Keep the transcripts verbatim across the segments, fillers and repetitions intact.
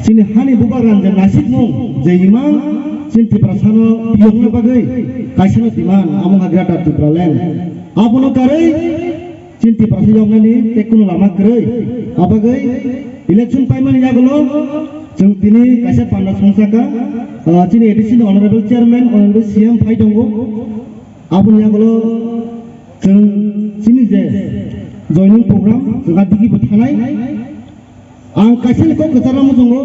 Chini hani bubagrani je nasikmung, je imang, chini Tiprasano piyokna bagwi kaisano demand, amo wngkha Greater Tipraland. Abono karwi chini Tiprasa yoknani tei kunu lama kwrwi. Abagwi election paimani yagulo chwng tini kaisa panda songchakha, ah, chini A D C ni Honorable Chairman, Honorable C M phai tongo. Aboni yagulo chwng chini je joining program, chwng a digi bo thanai. Ang kaisa ni kok kwchar lama tongo.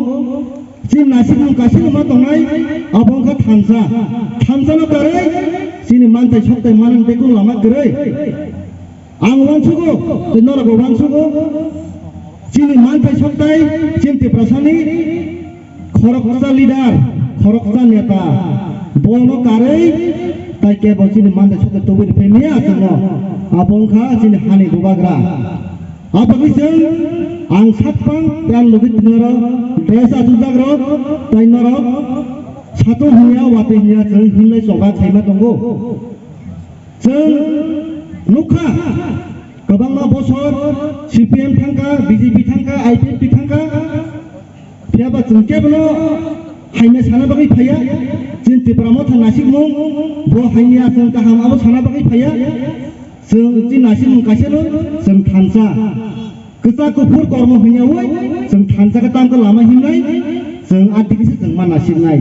Chini nasikmung kaisa lama tongnai, abo wngkha thansa. Thansa no karwi chini manthai sokthai manani tei kunu lama kwrwi. Ang uansugo, tei norok bo uansugo. Chini manthai sokthai, chini Tiprasani khoroksa leader, khoroksa neta, bono karwi, tai kebo chini manthai sokthai tubui rwphai maya chwngno. Abo wngkha chini hani bubagra. Abagwi chwng ang sakphang tei ang logi twngrok dress achujakrok tei norok satung hinya watwi hinya chwng himlai choba khaima tongo. Chwng nukha kwbangma bosor C P M thangkha, B J P thangkha, I P F T thangkha. Phiyaba chwng kebono haino sana bagwi phaiya, chini Tipra Motha nasikmung bo haino ya chwng kaham abo sana bagwi phaiya. Chwng chini nasikmung kaisano chwng thansa. Kwchak kuphur kormo hwnyaui chwng thansa khe tamkhe lama himnai, chwng a digi se chwng ma nasiknai.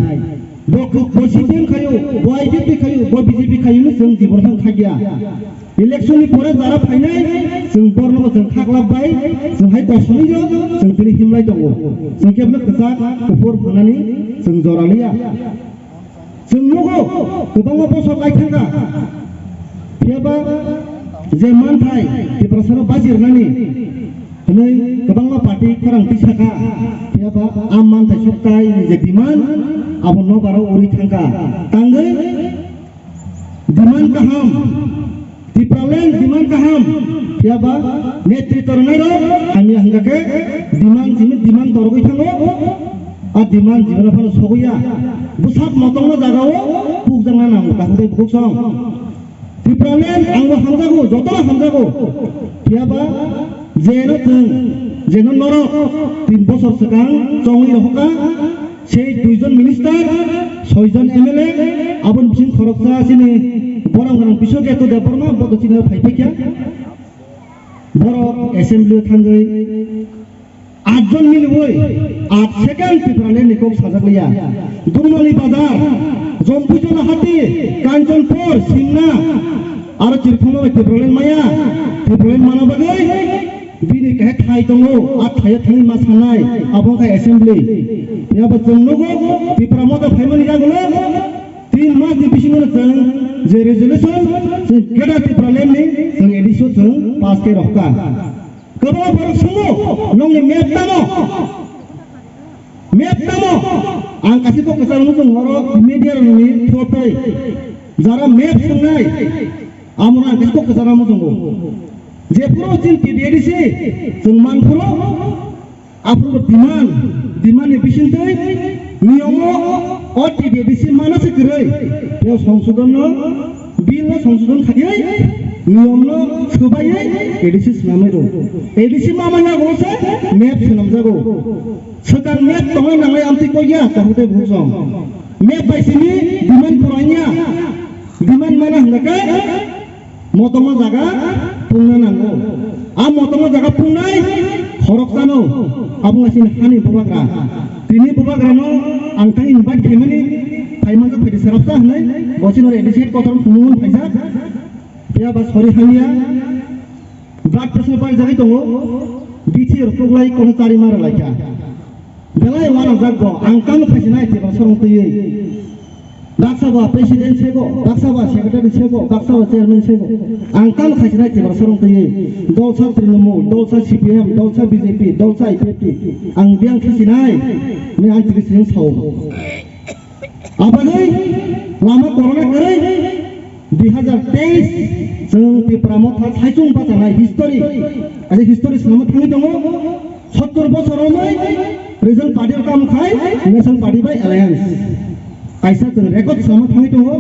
Bo khe, bo C P M khaio, bo I P F T khaio, bo B J P khaio hwnwi chwng jibon thang khakya. Election ni pore jara phainai, chwng borno bo chwng khaklap bai, chwng hai kosoni jo, chwng tini himlai tongo. Chwng kebono kwchak kuphur hwnani chwng jora liya. Chwng nugo, kwbangma bosor lai thangkha. Phiyaba je manthai Tiprasano baji rwnani hwnwi kwbangma party khorang tisakha. Phiyaba a manthai sokthai ni je demand abo nokaro uri thangkha. Tangwi demand kaham, Tipraland demand kaham, phiyaba netritw rwnairok hamya hwnkha khe demand simi demand torogwi thango. A demand jiboni phano sogwi ya. Bwsak motongma jagao pukjakna nango kaham tei bukhuk song. Tipraland angbo hamjago, jotono hamjago. Phiyaba jeno chwng, jeno norok tin bosor swkang chongwi rohorkha, sei duijon minister, soijon M L A, aboni bising khoroksa chini borok gwnang Biswa Ketu Debbarma, boto chini phai phai kha. Borok assembly o thangwi atjon miliwi at second Tipraland ni kok sajak liya. Dungmali Bazar, Jompuijala Hati, Kanchanpur, Simna, aro Chirkhongma bai Tipraland maya, Tipraland mana bagwi bini kahe thai tongo, a thaio thangwi ma sanai, abo wngkha assembly. Phiyaba chwng nugo, Tipra Motha phaimani yagulo, tin mas ni bisingo chwng je resolution, chwng Greater Tipraland ni chwng A D C o chwng pass khe rwkha. Kwbangma borok swngo, "Nongni map tamo? Map tamo?" Ang kaisa kok kwchar muchung horo media rokni through tei jara map swngnai, amoro ang kaisa kok kwchar muchungo. Jephuru chini T T A D C chwng manphuru, aphuru demand, demand ni bisingtwi niyom o, o T T A D C mana se kwrwi, tei songsodon no, bill no songsodon khaiwi, niyom no swbaiwi A D C swnamwi rw. A D C ma manya bo se map swnamjago. Swkang map tongwi nangnai amtwi kok ya, kaham tei bukhuk song. Map bai simi demand puranya. Demand mana hwnkha khe motongma jaga pungna nango. A motongma jaga pungnai khoroksano abo wngkha chini hani bubagra. Tini bubagrano ang tang invite khaimani, phaimanjak phaidi serapsa hwnwi, bo chini A D C headquarter phunukmani phaijak. Phiya ba sori hamya, blood pressure barijagwi tongo, bithi rwkhuklai kono chari ma rwlaikha. Belai uanajak bo, ang tamo khaisinai Tiprasarokno twiwi. Baksa ba president sego, baksa ba secretary sego, baksa ba chairman sego. Ang tamo khaisinai Tiprasarokno twiwi. Dolsa Trinamool, dolsa C P M, dolsa B J P, dolsa I P F T. Ang biyang khasinai, ni ang tini siring sao. Abagwi lama corona kwrwi dui hazar teis chwng Tipra Motha saichung bachanai history, ani history swnamwi thangwi tongo. Sottor bosor romwi Regional Party o tamo khai National Party bai alliance. Kaisa chwng record swnamwi thangwi tongo.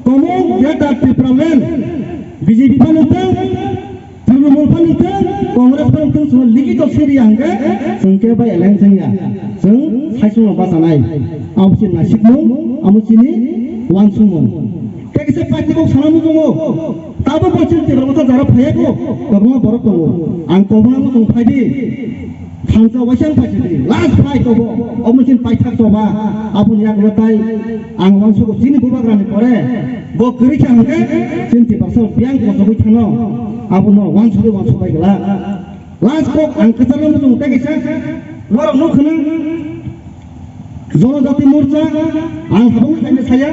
Komung Greater Tipraland B J P phano thang, Trinamool phano thang, Congress phano thang, chwng likito siri hwnkhe chwng khe bai alliance wngya. Chwng Haichwng no bachanai. Amo chini nasikmung, amo chini wansukmung. Tei kisa paithago sana muchungo. Tabuk bo chini Tipra Motha jara phaiya ko, kwbangma borok tongo. Ang kwbangma muchung phaidi. Thansa waisa ang phaisidi. Last fight obo. Omo chini paithak choba. Aboni yagulo tai ang wansugo chini bubagrani pore. Bo kwrwi kha hwnkhe chini Tiprasa biyang kochogwi thano. Abono wansugwi wansuk bai glak. Last kok ang kwcharo muchung tei kisa norok nuk khna Janajati Morcha ang habang khaina saya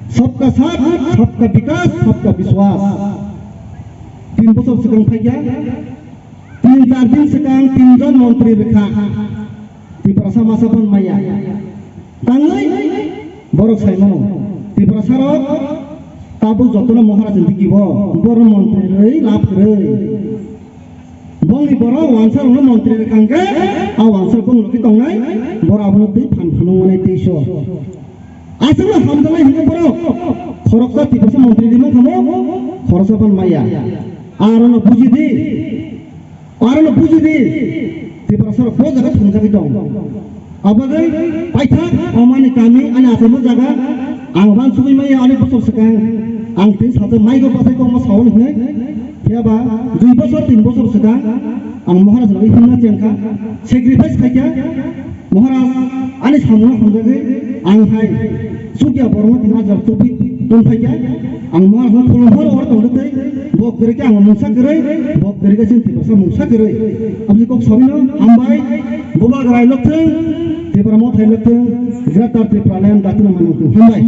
sabka saath, sabka vikas, sabka vishwas. Tin bochor swkang phaikya, tin char din swkang tin jon montri rwkha. Tiprasa masa phan maya. Tangwi borok saimano. Tiprasa rok tabuk jotono Maharaj ni dikibo borok montri rwi lab kwrwi. Bongni borok wansa rokno montri rwkha hwnkhe a wansa bong logi tongnai borok abono twi phan phunuknai twiso. Aswkno hamjaknai hwnkhe borok khoroksa Tiprasa montri rwi mankha mo khoroksa phan maya. Arono bujidi. Arono bujidi, Tiprasa rok bo jaga thumjagwi tong. Abagwi paithak omani kami ani achaima jaga ang wansugwi maya ani bosor swkang ang tini sajak maigo bachai tongma sawi hwnwi. Phiyaba dui bosor tin bosor swkang ang Maharaj rogwi himna chengkha, sacrifice khaikha. Maharaj ani samungno hamjagwi ang hai chukya borokno tini ajak tubui tongphaikha. Ang Maharajno khulumphuru oro tongtwi tei bo kwrwikhe ang mungsa kwrwi, bo kwrwikhe chini Tiprasa mungsa kwrwi. Aboni kok sabino hambai, bubagra lokthwng, Tipra Mothai lokthwng, Greater Tipraland datino manwngthwng. Hambai.